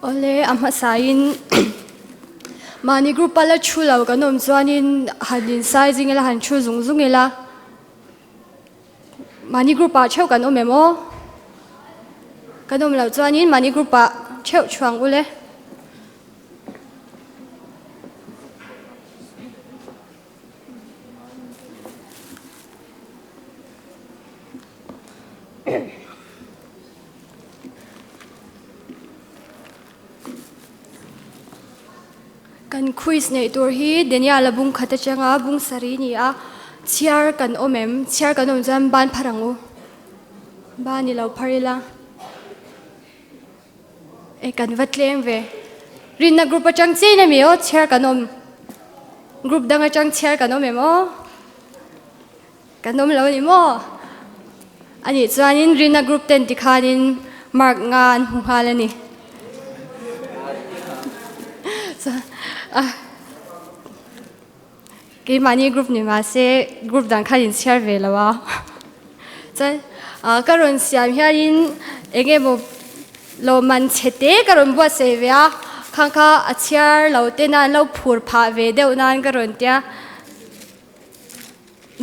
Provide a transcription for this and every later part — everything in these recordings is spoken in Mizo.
Awle, a hmasain mahni group a la thu lo kan awm chuanin han insai zing ila, han thu zung zung ila. Mahni group ah theuh kan awm em aw? Kan awm loh chuanin mahni group ah theuh thuang ule. Kan quiz neih tur hi Daniel-a bung khat atanga bung sarih ni a, chhiar kan awm em? Chhiar kan awm chuan ban phar ang u. Ban i lo phar ila. E kan va tleng ve. Rinna group atang chiain a mi aw chhiar kan awm. Group dang atang chhiar kan awm em aw? Kan awm lo a ni maw? Anih chuanin Rina group ten tikhanin mark nga an hmu nghal a ni. Keimahni group ni mahse group dang khan in chhiar ve lo a. Chuan ka rawn siam hianin eng emaw lawmman chhe te ka rawn buatsaih ve a, khang kha a chhiar lo te nan lo phur phah ve deuh nan ka rawn tia.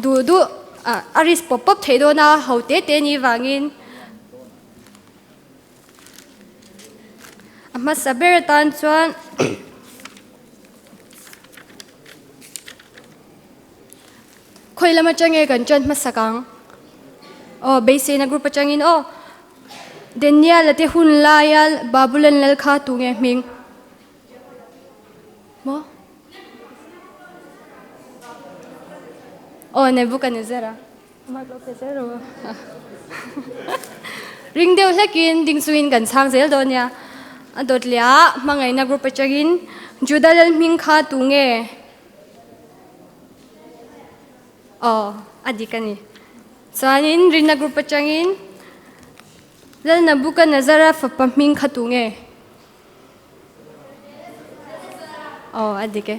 Duh duh a risk pawp pawp theih dawn a, ho te te ni vangin a hmasa ber atan chuan khawi lam atang nge kan ṭan hmasak ang? Aw beiseina group atangin aw Daniel-a te hun laia Babulon lal kha tunge hming? Maw? Aw Nebuchadnezzar a. Mark lo pe zel rawh. Ring deuh hlekin ding chungin kan chhang zel dawn nia. A dawt leh ah hmangaihna group atangin Judah lal hming kha tu nge? Aw a dik a ni. Chuanin Rina group atangin Lal Nebuchadnezzar-a fapa hming kha tu nge? Aw a dik e.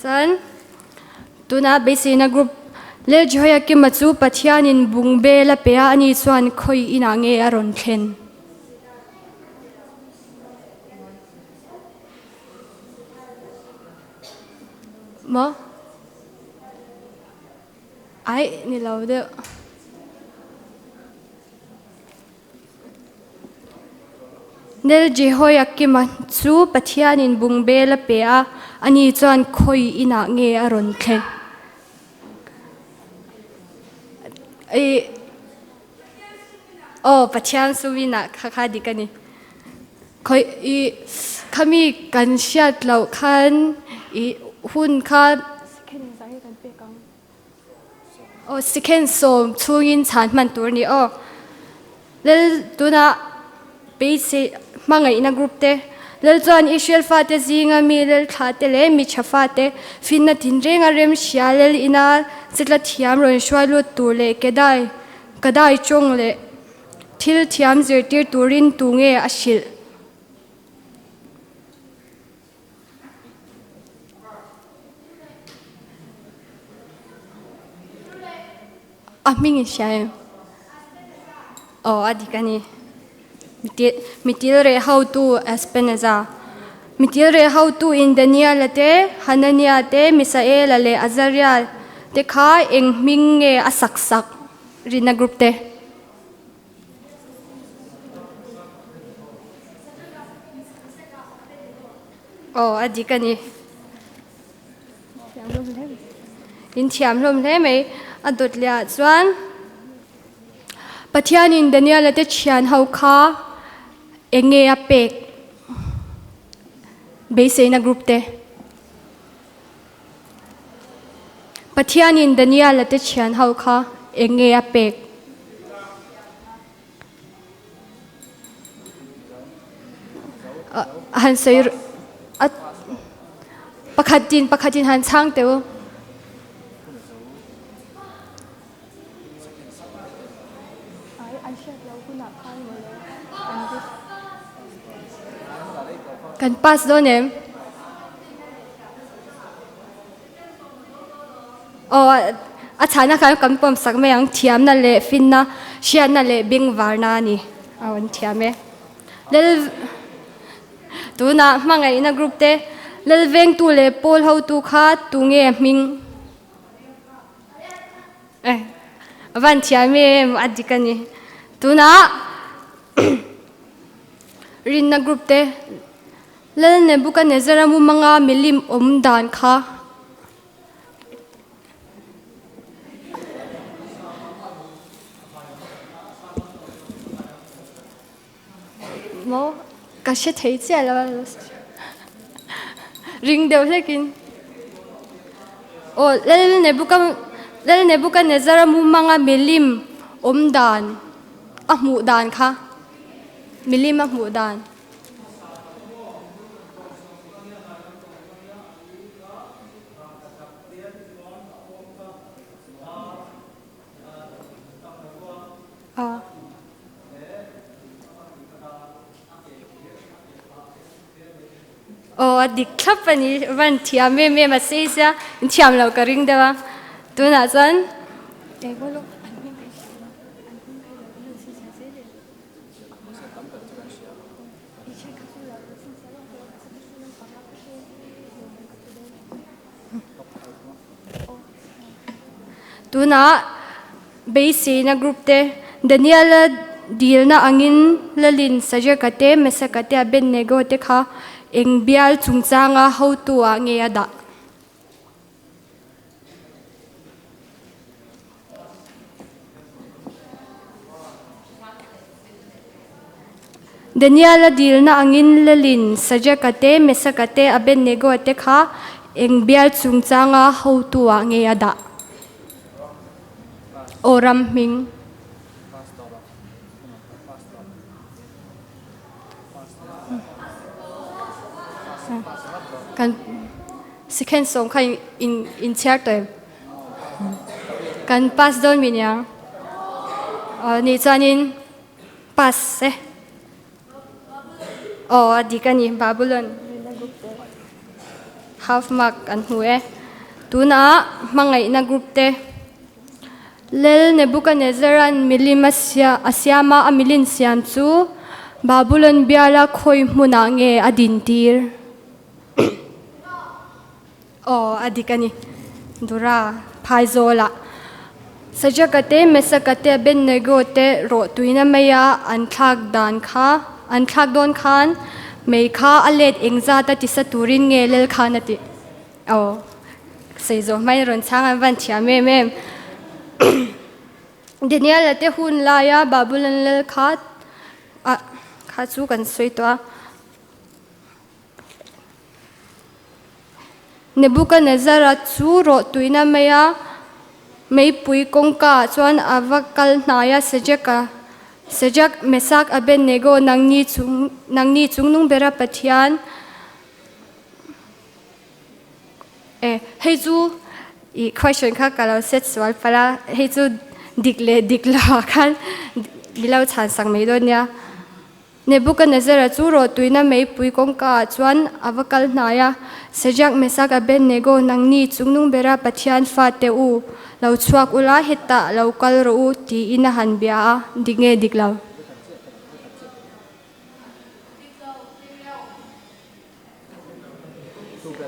Chuan tuna beiseina group Lel Jehoiakima chu Pathianin bung bel a pe a, ani chuan khawi inah nge a rawn thlen? Maw? Aih ni lo deuh. Nel Jehoiakima chu Pathianin bungbel a pe a, ani chuan khawi inah nge a rawn thlen? Ih, aw Pathian sum inah kha kha dik a ni. Khawi ih, khami kan hriat loh khan ih hun kha Aw second sawm chhungin chhan hman tur a ni aw. Lal tunah beisei hmangaihna group te Lal chuan Israel fate zinga mi lal thla te leh mi tha fate finna tinrenga rem hria lal ina chitla thiam rawn hruai lut tur leh kedai kadai tawng leh thil thiam zirtir turin tunge a hrilh. A hming i hria em? Aw a dik a ni. Mitil reh hotu Aspenaza. Mitil reh hotu in Daniela te, Hanania te, Misaela leh Azaria te kha eng hming nge a sak sak rinna group te? Aw a dik a ni. In thiam hlawm hle mai. A dawt leh ah chuan Pathianin Daniela te thian ho kha eng nge a pek beiseina group te. Pathianin Daniela te thian ho kha eng nge a pek? Han sawi a pakhatin pakhatin han chhang teh u. Kan pass dawn em? Aw a chhana khan kan pawm sak mai ang thiamna leh finna hriatna leh bengvarna a ni. Aw an thiam e. Lal tunah hmangaihna group te Lal vengtu leh pawl hotu kha tunge hming? Eh, a van thiam em a dik a ni. Tunah rinna group te Lal Nebuchadnezzar-a mumanga milim awm dan kha Maw ka hre thei chiah lo a ring deuh hlekin aw Lal Nebuka Lal Nebuchadnezzar-a mumanga milim awm dan a hmuh dan kha milim a hmuh dan. A. Aw a dik thlap a ni, van thiam em em a sei sia, in thiam lo ka ring deuh a, tunah chuan Tunah beiseina group te Daniela dilna angin Lalin Sajeka te Mesaka te Abednego te kha eng bial chungchanga hotu ah nge a dah? Daniel-a dilna angin Lalin Sajeka te, Mesaka te, Abednego te kha eng bial chungchanga hotu ah nge a dah? Aw ram hming. Kan second sawm kha in in chhiar tawh em? Kan pass dawn mi nia. Aw nih chuanin pass e. Aw a dik a ni Babylon half mark an hmu e. Tunah hmangaihna group te Lel Nebuchadnezzar-a'n milim a siam a, a milin siam chu Babulon biala khawi hmunah nge a dintir? Aw, a dik a ni. Dura, Phaizawlah Sajaka te, Mesaka te, Abednego te rawh tuina maia an thlak dan kha, an thlak dawn khan mei kha a let engzat a tisa turin nge lel khan a ti. Aw, sawi zawh hmain rawn chhang an van thiam em em. Daniel-a te hun laia Babulon lal kha a kha chu kan sawi tawh a. Nebuchadnezzar-a chu rawh tuina maia meipui kawngka ah chuan a va kal hnai a, Sejek-a, Sejak, Mesak, Abednego, nangni chung, nangni chungnung bera Pathian, E, hei chu i question kha ka lo set sual palh a, hei chu dik leh dik lo ah khan mi lo chhan sak mai dawn nia. Nebuchadnezzar-a chu rawh tuina meipui kawngka ah chuan a va kal hnai a, Shadrach, Meshach, Abednego, nangni chungnung bera Pathian fate u, lo chhuak ula, hetah lo kal rawh u, tiin a han bia a, dik nge dik lo?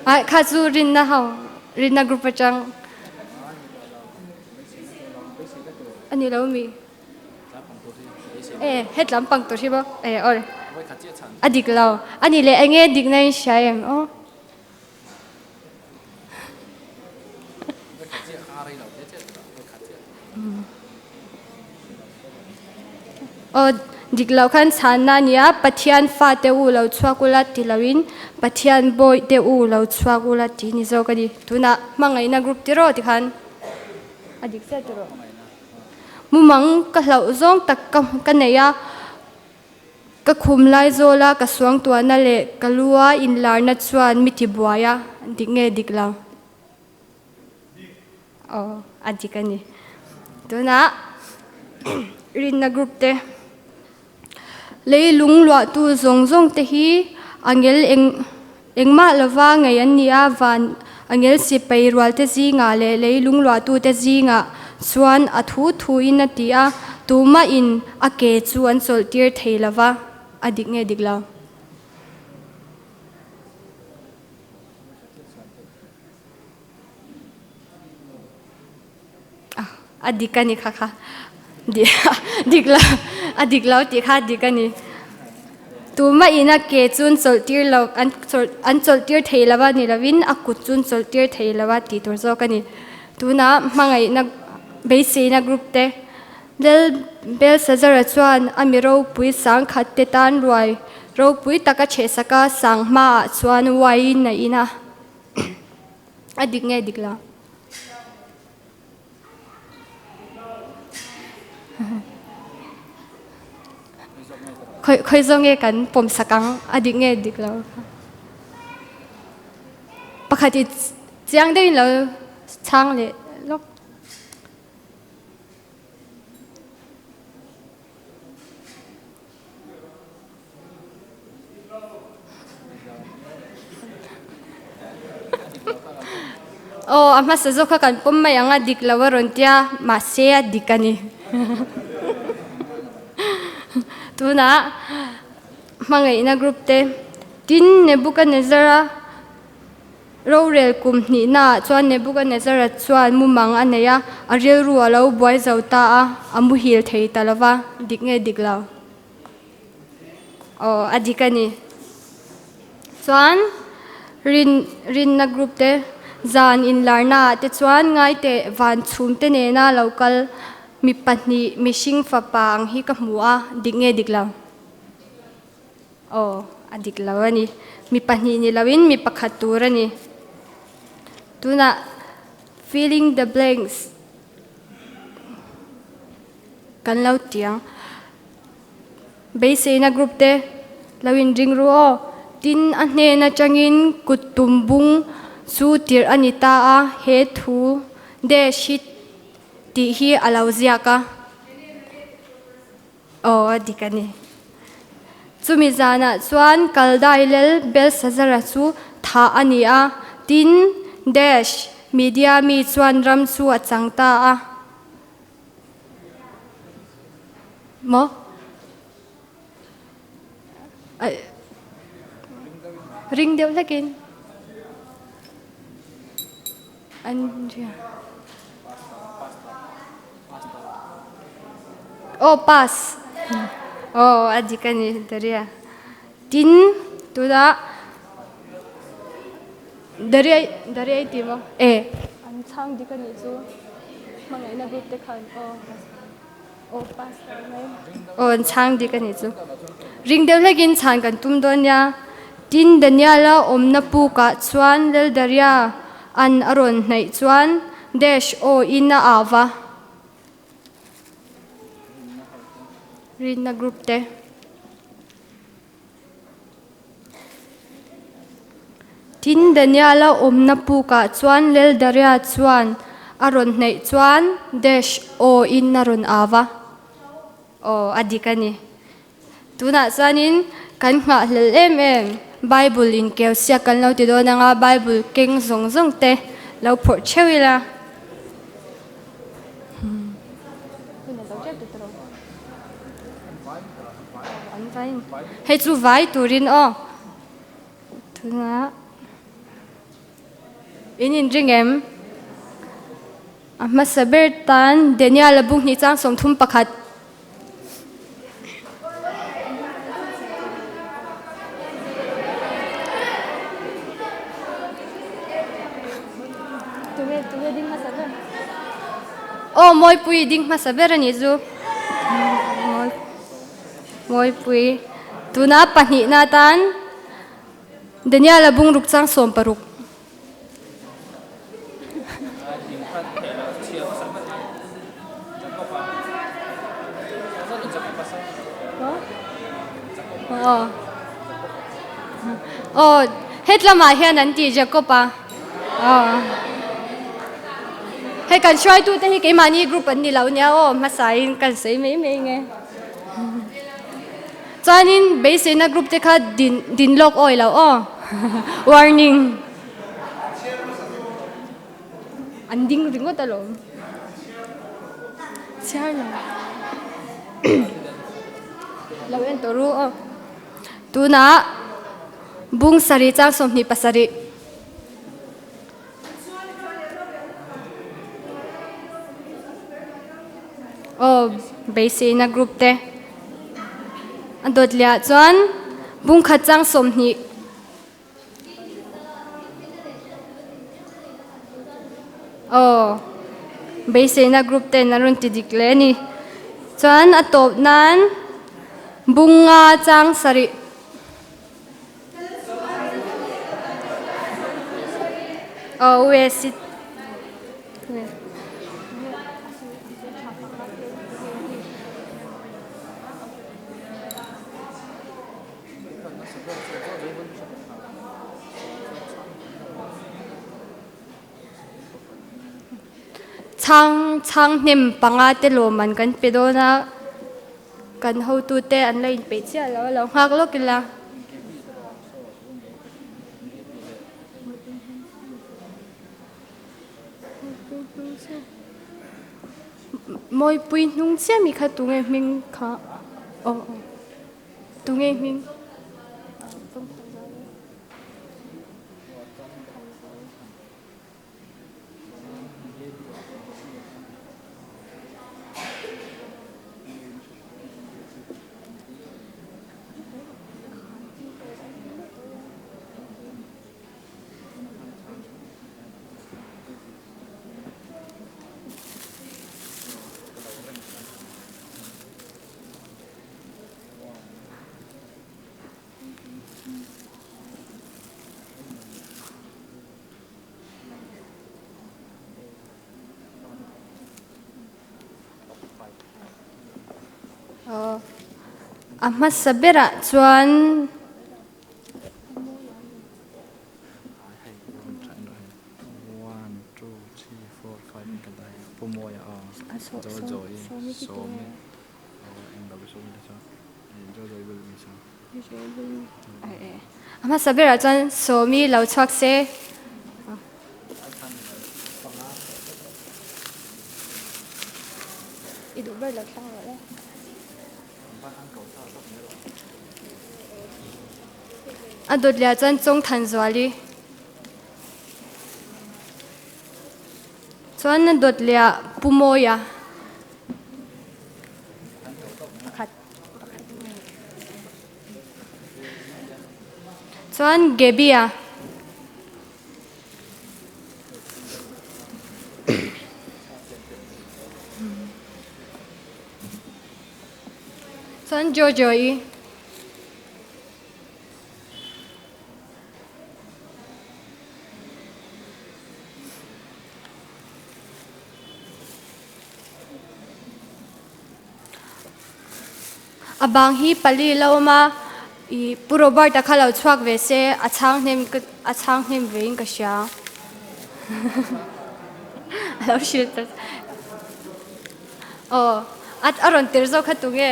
Ai kha chu rinna ho rinna group atang ani lo mi e het lam pang tur hi bo e or a dik lo ani le enge dik na in hria em o Aw, dik lo khan chhanna a nia, Pathian fate u lo chhuak ula ti loin Pathian bawihte u lo chhuak ula tih ni zawk a ni. Tunah hmangaihna group tiraw tikhan a dik chiah tiraw? Mumang ka hlauh zawng tak ka nei a, ka khum lai zawla ka suangtuahna leh ka lua inlarna chuan mi tibuai a, dik nge dik lo? Aw, a dik a ni. Tunah rinna group te leilung luahtu zawng zawng te hi angel eng engmah lova ngei an ni a, van angel sipai rual te zingah leh leilung luahtu te zingah chuan a thu thuin a ti a. Tumah in a ke chu an chawlh tir thei lova, a dik nge dik lo? A dik a ni kha kha. Dik lo, a dik lo tih kha dik a ni. Tumah in a ke chu an chawlh tir lo, an chawlh an chawlh tir thei lo a ni lovin a kut chu an chawlh tir thei lo a tih tur zawk a ni. Tunah hmangaihna beiseina group te Lal Belsazara chuan a mi ropui sangkhat te tan ruai ropui tak a chhehsak a, sang hmaah chuan wine a in a. A dik nge dik lo? Khawi zawng nge kan pawm sak ang? A dik nge dik lo? Pakhat i chiang deuhin lo chhang leh lawk. Aw a hmasa zawk kha kan pawm mai ang a dik lo a rawn tia mahse a dik a ni. Tunah hmangaihna group te tin Nebuchadnezzar-a Rorel kum hnihnaah chuan Nebuchadnezzar-a chuan mumang a nei a, a rilru a lo buai zo ta a, a muhil thei ta lo va, dik nge dik lo? Aw, a dik a ni. Chuan rin rinna group te zan inlarnaah te chuan ngaiteh van chhum te nena lo kal mi pahnih mihring fapa ang hi ka hmu a, dik nge dik lo? Aw, a dik lo a ni. Mi pahnih ni loin mi pakhat tur a ni. Tunah filling the blanks kan lo ti ang. Beiseina group te lo inring ru aw. Tin, a hnen atangin kut tum bung chu tirh a ni ta a, he thu dash hi tih hi a lo ziak a. Aw, a dik a ni. Chumi zanah chuan Kaldai lel Belsazara chu thah a ni a, tin, dash Media mi chuan ram chu a chang ta a. Maw? Ring deuh hlekin. Andrea. Aw pass. Aw a dik a ni Daria. Tin tunah Daria Daria i ti maw? E an chhang dik a nih chu. Hmangaihna group te khan aw aw pass ta mai. Aw an chhang dik a nih chu. Ring deuh hlekin chhan kan tum dawn nia. Tin Daniela awmna pukah chuan Lal Daria an a rawn hnaih chuan dash aw in a au va. Rinna group te. Tin Daniela awmna pukah chuan Lal Daria chuan a rawn hnaih chuan dash aw in a rawn au va. Aw a dik a ni. Tunah chuanin kan nghahhlelh em em Bible inkeu siak kan lo ti dawn anga Bible keng zawng zawng te lo phawrh theuh ila. Hei chu vai turin aw. Tunah in inring em? A hmasa ber tan Daniel a bung hnih chang 31. Aw Mawipui ding hmasa ber a nih chu. Mawipui tuna pahnihna atan Daniel a bungruk chang 16. Aw hetlamah hian an ti Jacob a aw hei kan hruaitu te hi keimahni group an ni lo nia aw hmasain kan sawi mai mai nge chuanin beiseina group te kha din din lawk awi lo aw warning. An ding ringawt alawm. Chhiar lo. Lo en tawh ru aw. Tunah bung sarih chang 27. Aw beiseina group te a dawt leh ah chuan bung khat chang 20. Aw, beiseina group ten an rawn ti dik leh a ni. Chuan a tawp nan bunga chang sarih. Aw, USC. Chhang chhang hnem panga te lawmman kan pe dawn a, kan hotute an la inpeih chiah lo a lo nghak lawk ila. Mawipui hnung chiah mi kha tunge hming kha aw aw. Tunge hming? A hmasa berah chuan A hmasa berah chuan Sawmi lo chhuak se. I duh ber lo thlang rawh le. A dawt leh ah chuan Chawngthanzuali. Chuan a dawt leh ah Pu Mawia. Pakhat. Chuan Gaby-a. Chuan Jojo-i. A bang hi pali la awm a, ih Pu Robert a kha lo chhuak ve se a chhang hnem ka a chhang hnem ve in ka hria a lo hrilh ta aw a a rawn tir zawk kha tunge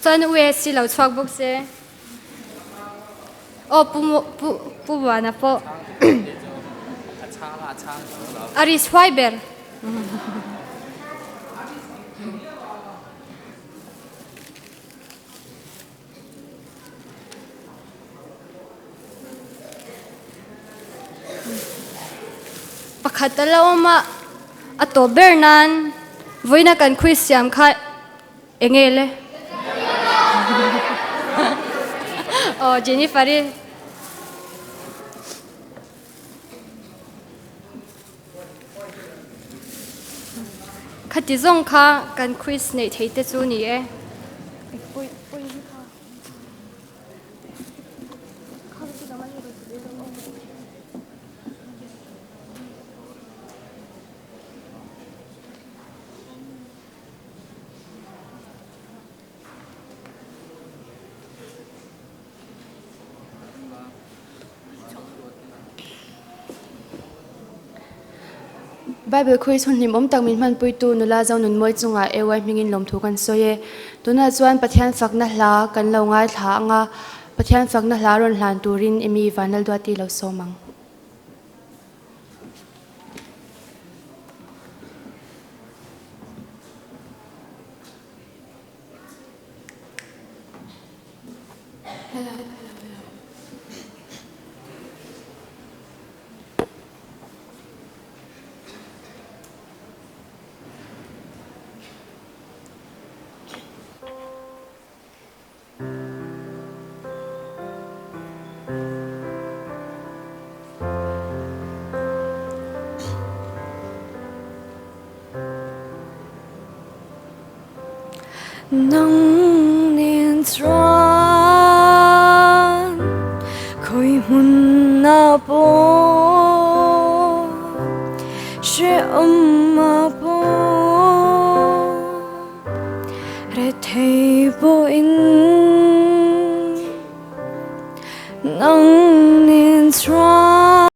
Chuan USC lo chhuak bawk se. Aw pu pu pu Vana pawh a ri chhuai ber. Pakhat a la awm a, a tawp ber nan vawiina kan quiz siam kha eng nge le? Aw Jennifer-i. Khati zawng kha kan quiz neih thei te chu ni e. Bible quiz hun hlimawm tak min hmanpuitu nula Zonunmawi chungah AY hmingin lawmthu kan sawi e. Tunah chuan Pathian fakna hla kan lo ngaithla ang a, Pathian fakna hla rawn hlan turin Emy Vanlalduati lo sawm ang. Nang nen chuan khawi hmun ah pawh hrehawm.